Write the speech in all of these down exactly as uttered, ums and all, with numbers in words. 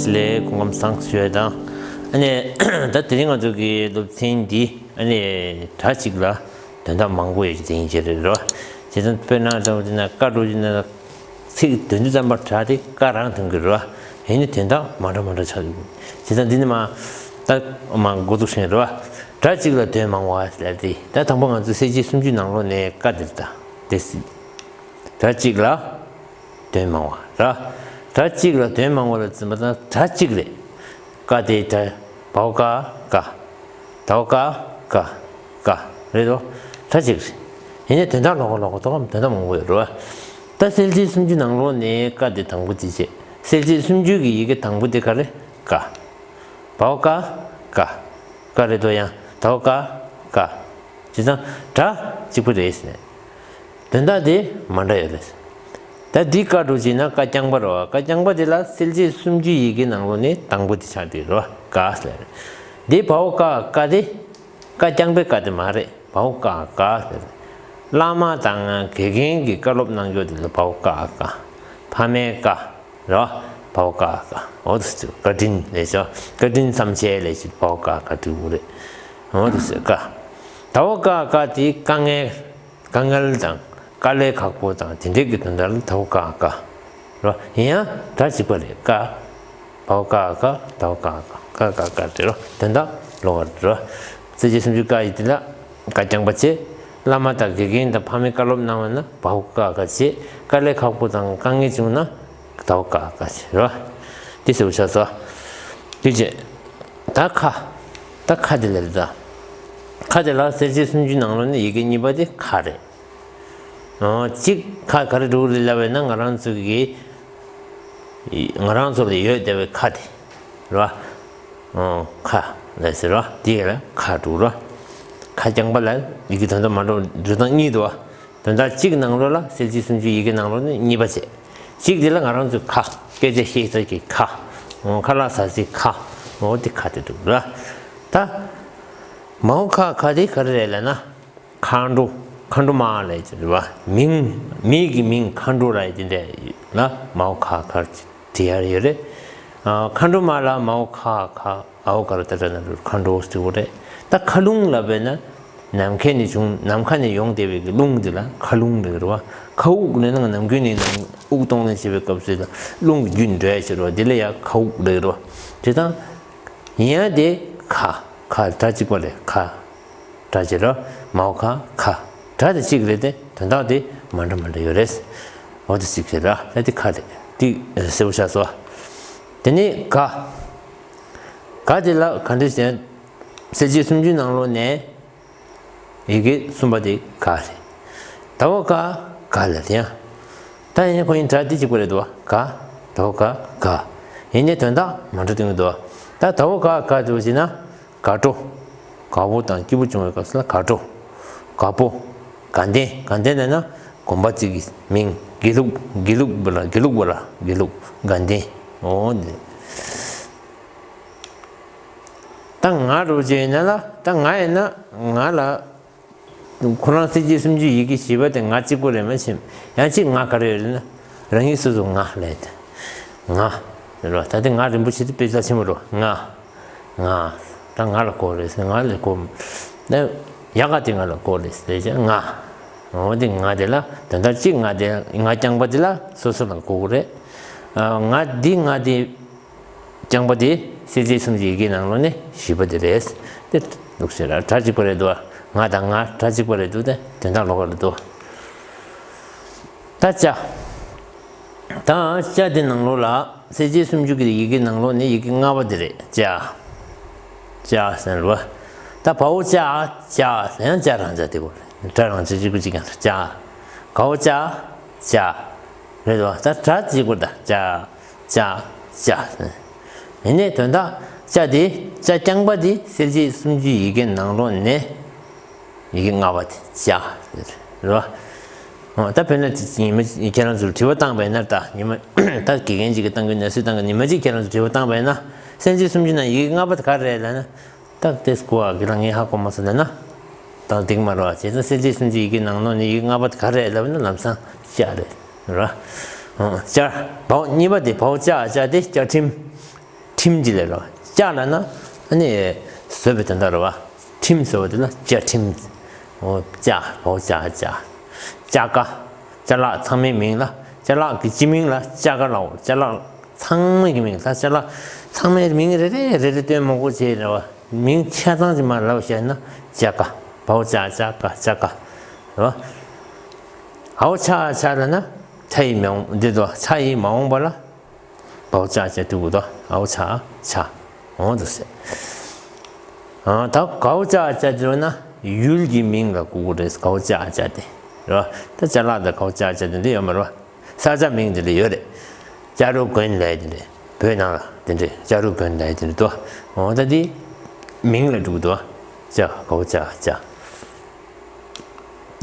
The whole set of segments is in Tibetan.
ལས་སྐུ་ཁམས་བཟང་ཞུ་ཡ་དང་། ཨ་ནི་ད་དེ་རིང་ང་ཚོ་གི་སློབ་ཚན་འདི་ཨ་ནི་སྒྲ་གཅིག་ལ་དོན་དག་མང་པོ་ཡོད་ཀྱི་དེ་ཡིན་གྱི་རེད་རོ། བྱས་ཙང་དཔེར་ན་ད་འོ་དེ་ན་ཀ་འགྲོ་གི་ན་ཚིག་དོན་དུ་ཙམ་པར་སྒྲ་དེ་ཀ་རང་ཐོན་གྱི་རོ། ཡིན་ནི་དོན་དག་མ་འདྲ་མ་འདྲ་ཆགས་ཡོད། བྱས་ཙང་འདི་ནི་མ་ད་མ་འགོ་འཛུགས་ཤིང་རོ། སྒྲ་གཅིག་ལ་དོན་མང་བ་ཟེར་ཏེ་ད་དང་པོ་ང་ཚོ་གསལ་བྱེད་སུམ་ཅུ་ནང་ལོགས་ནས་ཀ་དེ་ལྟ་དེ་སྲིད། སྒྲ་གཅིག་ལ་དོན་མང་བ་ར། སྒྲ་གཅིག་ལ་དོན་མང་བ་ལ་འཛིན་པ་དང་སྒྲ་གཅིག་རེད། ཀ་དེ་སྒྲ་བའོ་ཀ་ཀ། དའོ་ཀ་ཀ། ཀ་རེད་དོ། སྒྲ་གཅིག་རེད། ཡིན་ནའི་དོན་དག་ལོགས་ཀ་ལོགས་ཀ་ཐོག་དོན་དག་མང་པོ་ཡོད་རེད་བ། ད་གསལ་བྱེད་སུམ་ཅུ་ནང་ལོགས་ནས་ཀ་དེ་དང་པོ་དེ་བྱས། གསལ་བྱེད་སུམ་ཅུ་གི་ཡི་གེ་དང་པོ་དེ་ག་རེ་ཀ། བའོ་ཀ་ཀ། ཀ་རེད་དོ། ཡང་དའོ་ཀ་ཀ། བྱས་ཙང་སྒྲ་གཅིག་པ་རེད་ཟེར། དོན་དག་དེ་མ་འདྲ་ཡོད་རེད། ད་འདི་ཀ་འགྲོ་བྱས་ན་ཀ་རྐྱང་པ་རེད་བ། ཀ་རྐྱང་པ་དེ་ལ་གསལ་བྱེད་སུམ་ཅུ་ཡི་གེ་ནང་ལོགས་ནས་དང་པོ་དེ་ཆགས་བསྡད་རེད་བ། ཀ་ཟེར། འདི་བའོ་ཀ་ཀ་དེ་ཀ་རྐྱང་པའི་ཀ་དེ་མ་རེད། བའོ་ཀ་ཀ་ཟེར། བླ་མ་དང་དགེ་རྒན་གྱི་བཀའ་སློབ་གནང་རྒྱུ་དེ་ལ་བའོ་ཀ་ཀ། ཕ་མའི་ཀ་རེད་བ། བའོ་ཀ་ཀ། འོ་དེ་ཚོ་བཀའ་དྲིན་ལས་ཤོག་བཀའ་དྲིན་བསམ་འཆར་ལས་ཤོག་བའོ་ཀ་ཀ་འབྲི་དགོས་རེད། འོ་དེ་ཚོ་ཀ། དའོ་ཀ་ཀ་དེ་དཀའ་ངལ། དཀའ་ངལ་དང་དཀའ་ལས་ཁག་པོ་དང་དེ་འདྲས་ཀྱི་དོན་དག་ལ་དའོ་ཀ་ཀ་རེད་བ། ཡིན་ཡང་སྒྲ་གཅིག་པ་རེད། ཀ། བའོ་ཀ་ཀ། དའོ་ཀ་ཀ། ཀ་ཀ་ཀ་དེ་རོ། དོན་དག་ལོགས་ཀ་རེད་རོ། གསལ་བྱེད་སུམ་ཅུ་ཀ་ཡི་དེ་ལ་ཀ་རྐྱང་པ་བྱས། བླ་མ་དང་དགེ་རྒན་དང་ཕ་མའི་བཀའ་སློབ་གནང་བ་ན་བའོ་ཀ་ཀ་བྱས། དཀའ་ལས་ཁག་པོ་དང་དཀའ་ངལ་བྱུང་ན་དའོ་ཀ་ཀ་བྱས་རོ། དེ་ཟེར་བ་ཆགས་སོ། དེ་བྱས། ད་ཁ། ད་ཁ་དེ་ལ་རེད་ད། ཁ་དེ་ལ་གསལ་བྱེད་སུམ་ཅུ་ནང་ལོགས་ནས་ཡི་གེ་གཉིས་པ་དེ་ཁ་རེད། ཨོ། གཅིག་ཁ་ག་རེ་འགྲོ་གི་རེད་ལབ་པ་ཡིན་ན་ང་རང་ཚོ་གི་ང་རང་ཚོ་ལ་ཡོད་བསྡད་པའི་ཁ་དེ་རེད་བ། ཨོ། ཁ་ལ་ཟེར་བ་དེ་ལ་ཁ་འགྲོ་རེད་བ། ཁ་རྐྱང་པ་ལ་ཡི་གེ་དོན་དག་མ་འགྲོ་འགྲོ་སྟངས་གཉིས་འདུག་བ། དོན་དག་གཅིག་ནང་ལོགས་ལ་གསལ་བྱེད་སུམ་ཅུ་ཡི་གེ་ནང་ལོགས་ནས་གཉིས་པ་བྱས། གཅིག་དེ་ལ་ང་རང་ཚོའི་ཁ། སྐད་ཆ་བཤད་ས་ཀྱི་ཁ། ཨོ། ཁ་ལག་ཟ་སའི་ཁ། ཨོ་དེ་ཁ་དེ་འདུག་ར། ད་མའོ་ཁ་ཁ་དེ་ག་རེ་རེད་ལབ་ན། མཁའ་འགྲོ། མཁའ་འགྲོ་མ་ལབ་ཀྱི་རེད་བ། མིང་། མི་གི་མིང་མཁའ་འགྲོ་ལབ་ཡ་དེ་འདྲ་ལ་མའོ་ཁ་ཁ་བྲིས་ཡ་ཡོད་རེད། ཨ། མཁའ་འགྲོ་མ་ལ་མའོ་ཁ་ཁ། འའོ་ག་ར་ཏ་ཏྲ་ན་རུ་མཁའ་འགྲོ་ཟེར་བ་རེད། ད་མཁའ་རླུང་ལབ་པས་ན་ནམ་མཁའ་ནས་བྱུང་། ནམ་མཁའ་ནས་ཡོང་བསྡད་པའི་གི་རླུང་འདི་ལ་མཁའ་རླུང་ལབ་ཀྱི་རེད་བ། མཁའ་དབུགས་ལབ་ན་ནམ་རྒྱུན་ནས་ནམ་དབུགས་གཏོང་ལེན་བྱེད་པའི་སྐབས་སུ་ལ་རླུང་གི་རྒྱུན་འགྲོ་ཡ་ཞིག་རེད་བ། འདི་ལ་ཡ་མཁའ་དབུགས་ལབ་ཀྱི་རེད་བ། དེ་དང་ཡིན་ཡ་དེ་ཁ། ཁ་སྒྲ་གཅིག་པ་རེད། ཁ། སྒྲ་གཅིག་རེད། མའོ་ཁ་ཁ། སྒྲ་དེ་གཅིག་རེད་དེ་དོན་དག་དེ་མ་འདྲ་མ་འདྲ་ཡོད་རེད། འོ་དེ་གཅིག་རེད་ར། ད་དེ་ཁ་རེད། དེ་གསལ་པོ་ཆགས་སོང་། དེ་ནས་ག། ག་དེ་ལ་ག་འདྲ་ཟེར། གསལ་བྱེད་སུམ་ཅུའི་ནང་ལོགས་ནས་ཡི་གེ་གསུམ་པ་དེ་ག་རེད། དའོ་ཀ་ག་ལ་དེ་ཡང་། ད་ཡིན་ན་ཁོ་ཡིན་སྒྲ་དེ་གཅིག་པ་རེད་འདུག་བ། ག། དའོ་ཀ་ག། ཡིན་ནའི་དོན་དག་མ་འདྲ་སྟོན་གྱི་འདུག་བ། ད་དའོ་ཀ་ག་དེ་བ་ཟེར་ན། དགའ་སྤྲོ། དགའ་བོ་དང་སྐྱིད་པོ་བྱུང་བའི་སྐབས་སུ་ལ་དགའ་སྤྲོ། དགའ་པོ། དགའ་ལྡན། དགའ་ལྡན་ལབ་ན་དགོན་པ་གཅིག་གི་མིང་། དགེ་ལུགས། དགེ་ལུགས་པ་ལ། དགེ་ལུགས་པ་ལ། དགེ་ལུགས། དགའ་ལྡན། འོ་འདི། ད་ང་རུ་ཅན་ཡིན་ན་ལ། ད་ང་ཡིན་ན་ང་ལ། ཁོ་རང་གསལ་བྱེད་སུམ་ཅུ་ཡི་གེ་བཞི་པ་དེ་ང་གཅིག་པོ་རེད་མ་གཞི། ཡང་གཅིག་ང་ག་རེ་ཡོད་ལབ་ན། རང་ཉིད་སོ་སོ་ང་ལབ་ཡ་དེ། ང་། རེད་བ། ད་དེ་ང་རིན་པོ་ཆེ་དེ་དཔེ་རྩ་ཆེན་པོ་རེད་བ། ང་། ང་། ད་ང་ལ་གོ་རེད་ཟེར། ང་ལ་གོ། ད་ཡག་ག་དེ་ང་ལ་གོ་རེད་ཟེར་བྱས་ང་། འོ་དེ་ང་དེ་ལ་དོན་དག་གཅིག་ང་དེ་ང་རྐྱང་པ་དེ་ལ་སོ་སོ་ལ་གོ་གི་རེད། ཨ། ང་འདི་ང་དེ། རྐྱང་པ་དེ་གསལ་བྱེད་སུམ་ཅུ་ཡི་གེའི་ནང་ལོགས་ནས་བཞི་པ་དེ་རེད། དེ་འདུག་ཟེར་ར། སྒྲ་གཅིག་པ་རེད་འདུག་ང་དང་ང་སྒྲ་གཅིག་པ་རེད་འདུག་དེ་དོན་དག་ལོགས་ཀ་རེད་འདུག་ད་ཅ། ད་ཅ་དེ་ནང་ལོགས་ལ་གསལ་བྱེད་སུམ་ཅུ་གི་ཡི་གེའི་ནང་ལོགས་ནས་ཡི་གེ་ལྔ་པ་དེ་རེད། ཅ། ཅ་ཟེར་ར། ད་བའོ་ཅ། ཅ་ཟེར་ཡང་ཅ་རང་ཅ་དེ་གོ་རེད། སྒྲ་རང་ཅ་གཅིག་པ་གཅིག་རྐྱང་རེད། ཅ། གའོ་ཅ། ཅ། རེད་བ། ད་སྒྲ་གཅིག་པ་རེད་ད། ཅ། ཅ། ཅ། ཡིན་ནའི་དོན་དག་ཅ་དེ། ཅ་རྐྱང་པ་དེ་གསལ་བྱེད་སུམ་ཅུ་ཡི་གེ་ནང་ལོགས་ནས་ཡི་གེ་ལྔ་པ་དེ་ཅ་རེད་བ། ཨོ། ད་དཔེར་ན་ཉི་མ་ཁྱེད་རང་ཚོར་དྲི་བ་བཏང་བས་ན། ད་ཉི་མ་ད་དགེ་རྒན་ཅིག་གིས་བཏང་གི་ན་སུས་བཏང་གི། ཉི་མ་གཅིག་ཁྱེད་རང་ཚོར་དྲི་བ་བཏང་བས་ན། གསལ་བྱེད་སུམ་ཅུ་ནང་ཡི་གེ་ལྔ་པ་དེ་ག་རེ་རེད་ལབ་ན། ད་དེ་སྐུ་ཨ་གི་ལ་ངས་ཧ་གོ་མ་སོང་ན། ད་འགྲིག་མ་རེད་བ། བྱས་ཙང་གསལ་བྱེད་སུམ་ཅུ་ཡི་གེ་ནང་ལོགས་ནས་ཡི་གེ་ལྔ་པ་དེ་ག་རེ་རེད་ལབ་ན་ལམ་སང་ཅ་རེད་ར། ཨོ། ཅ། བའོ་གཉིས་པ་དེ་བའོ་ཅ། ཅ་དེ་བཅའ་ཁྲིམས། ཁྲིམས་ཀྱི་ལས་རོ། ལྕགས་ལ་ན་ཨ་ནི་བཟོས་པའི་དོན་དག་རེད་བ། ཁྲིམས་ཟེར་བ་དེ་ལ་ལྕགས་ཁྲིམས། འོ་ལྕགས་བའོ་ལྕགས་ལྕགས། ལྕགས་ཀ་ལྕགས་ལག་ཚང་མའི་མིང་ལ། ལྕགས་ལག་གི་སྤྱི་མིང་ལ་ལྕགས་ཀ་ལའོ། ལྕགས་ལག་ཚང་མའི་གི་མིང་ལ། ལྕགས་ལག་ཚང་མའི་མིང་རེ་རེ་རེ་རེ་སྟོན་མང་པོ་བྱས་རེད་བ། མིང་ཆ་ཚང་ཅིག་མར་ལབ་བཤད་ན་ལྕགས་ཀ། བའོ་ལྕགས་ལྕགས་ཀ་ལྕགས་ཀ་རེད་བ། འའོ་ཆ་ཆ་ལ་ན་ཆ་ཡིས་མ་འོངས་འདི་དོ། ཆ་ཡིས་མ་འོངས་པ་ལ། བའོ་ལྕགས་ལྕགས་འདུག་གོ་དོ། འའོ་ཆ་ཆ། འོ་དོ་ཟེར། ཨ་ད་གའོ་ལྕགས་ལྕགས་འདི་ན་ཡུལ་གྱི་མིང་ལ་གོ་གི་རེད། གའོ་ལྕགས་ལྕགས་དེ་རེད་བ། ད་ལྕགས་ལག་དང་གའོ་ལྕགས་ལྕགས་དེ་འདྲ་ཡོད་མ་རེད་བ། ས་ཆ་མིང་དེ་འདྲ་ཡོད་རེད། ལྕགས་རུ་དགོན་ལབ་དེ་འདྲ། བོད་ནང་ལ་དེ་འདྲ་ལྕགས་རུ་དགོན་ལབ་དེ་འདྲ་འདུག་འོ་ད་དེ་མིང་ལ་འགྲོ་གི་འདུག་ལྕགས་གའོ་ལྕགས་ལྕགས།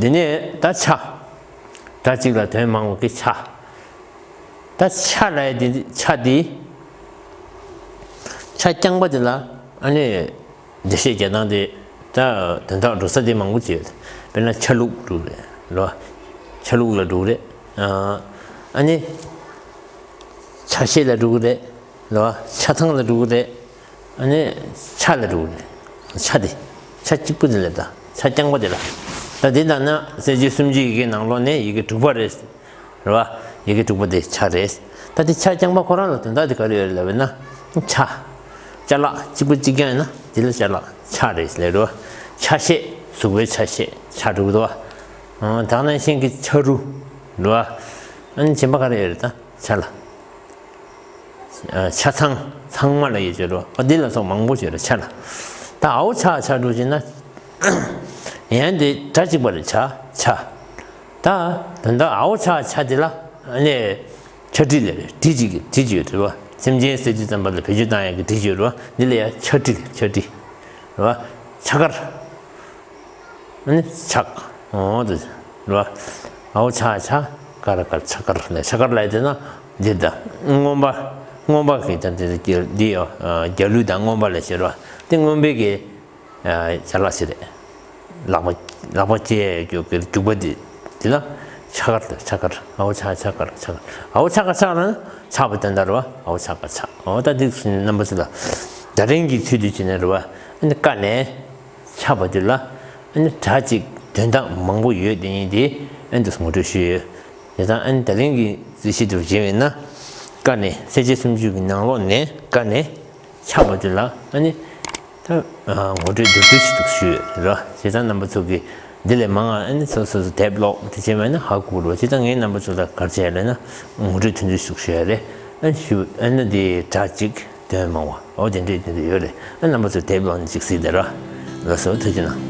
དེ་ནས་ད་ཆ། ད་གཅིག་ལ་དོན་མང་བོ་གི་ཆ། ད་ཆ་ལ་ཡ་དེ་ཆ་དེ། ཆ་རྐྱང་པ་དེ་ལ་ཨ་ནི་འགྲེལ་བཤད་རྒྱག་སྟངས་དེ་ད་དོན་དག་འགྲོ་ས་དེ་མང་པོ་ཅིག་ཡོད། དཔེར་ན་ཆ་ལུགས་འགྲོ་གི་རེད་ལོ། ཆ་ལུགས་ལ་འགྲོ་གི་རེད། ཨ་ནི་ཆ་ཤས་ལ་འགྲོ་གི་རེད་ལོ། ཆ་ཚང་ལ་འགྲོ་གི་རེད། ཨ་ནི་ཆ་ལ་འགྲོ་གི་རེད། ཆ་དེ། ཆ་གཅིག་པུ་དེ་ལ་ད་ཆ་རྐྱང་པ་དེ་ལ། ད་དེ་ལྟར་ན་གསལ་བྱེད་སུམ་ཅུ་ཡི་གེའི་ནང་ལོགས་ནས་ཡི་གེ་དྲུག་པ་རེད། རེད་བ། ཡི་གེ་དྲུག་པ་དེ་ཆ་རེད། ད་དེ་ཆ་རྐྱང་པ་ཁོ་རང་ལ་དོན་དག་དེ་ག་རེ་ཡོད་ལབ་ན། ཆ། ཅ་ལག་གཅིག་པ་གཅིག་རྐྱང་ཡིན་ན་དེ་ལ་ཅ་ལག་ཆ་རེད་ལབ་རེད་བ། ཆ་ཤས། གཟུགས་པོའི་ཆ་ཤས་ཆ་དྲུག་འདུག་བ། ད་ནང་བཞིན་གྱི་ཆ་རུ། རེད་བ། ཨ་ནི་གཞན་པ་ག་རེ་ཡོད་རེད་ད་ཆ་ལ། ཆ་ཚང་ཚང་མ་ལ་ཡོད་ཅེས་རོ། འདི་ལ་སོགས་མང་པོ་ཡོད་རེད་ཆ་ལ། ད་འའོ་ཆ་ཆ་འགྲོ་བྱས་ན། ཡང་འདི་སྒྲ་གཅིག་པ་རེད་ཆ་ཆ། ད་ད་ལྟ་འའོ་ཆ་ཆ་འདི་ལ་ནས་ཆ་འགྲིག་ལས་རེད། འགྲིག་ཅིག་གི་འགྲིག་ཅིག་ཡོད་རེད་བ། སེམས་ཅན་ཟེར་དུས་ཙམ་པ་ལ་བེད་སྤྱོད་བཏང་ཡག་གི་འགྲིག་ཡོད་རེད་བ། འདི་ལ་ཡང་ཆ་འགྲིག་ཆ་འགྲིག་རེད་བ། ཆ་དཀར། ཨ་ནི་ཆག་འོ་དེ་རེད་བ། འའོ་ཆ་ཆ། དཀར་དཀར་ཆ་དཀར་ལས་ཆ་དཀར་ལས་དེ་ན་འདི་ད་མངོན་པ། མངོན་པ་གི་ད་འདི་འདི་ཡོ། རྒྱ་ལུགས་དང་མངོན་པ་ལས་བྱེད་རེད་བ། དེ་མངོན་པའི་གི་ཅ་ལག་ཞིག་རེད། ལག་པ་ལག་པ་བཅད་རྒྱུ་གི་རྒྱུག་པ་འདི་འདི་ལ་ཆ་དཀར་དང་ཆ་དཀར། འའོ་ཆ་ཆ་དཀར་ཆ་དཀར། འའོ་ཆ་དཀར་ཆག་ལ་ཆག་པ་དོན་དག་རེད་བ། འའོ་ཆ་དཀར་ཆག་འོ་ད་འདི་རྣམ་པ་ཚོ་ལ་ད་རིང་གི་ཚུལ་དུ་བྱས་ན་རེད་བ། ཨ་ནི་ཀ་ནས། ཆགས་པ་དེ་ལ་ཨ་ནི་སྒྲ་གཅིག་དོན་དག་མང་པོ་ཡོད་དེ་ཡིན་དེ་ཨ་ནི་ངོ་སྤྲོད་ཞུས་ཡོད། དེ་དང་ཨ་ནི་ད་རིང་གི་རྩིས་གཞི་དུ་བྱས་པས་ན། ཀ་ནས་གསལ་བྱེད་སུམ་ཅུ་གི་ནང་ལོགས་ནས་ཀ་ནས་ཆགས་པ་དེ་ལ་ཨ་ནི་ད་ངོ་སྤྲོད་མདོར་བསྡུས་ཤིག་ཏུ་ཞུས་ཡོད་རེད། བྱས་ཙང་རྣམ་པ་ཚོ་གིས་འདི་ལས་མང་བ་ཨ་ནི་སོ་སོ་སོ་དེབ་ཀློག་དེ་བྱས་པས་ན་ཧ་གོ་རེད། བྱས་ཙང་ངས་རྣམ་པ་ཚོ་ལ་ག་རེ་བྱས་ལབ་ན་ངོ་སྤྲོད་ཐུང་ཐུང་ཞིག་ཞུ་ཡ་རེད། ཨ་ནི་ཞུ་ཨ་ནི་དེ་སྒྲ་གཅིག་དོན་མང་བ། འོ་དེ་འདྲས་དེ་འདྲས་ཡོད་རེད། ཨ་རྣམ་པ་ཚོས་དེབ་ཀློག་ནས་ཅིག་གཟིགས་དང་ར། ལགས་སོ་ཐུགས་རྗེ་གནང་།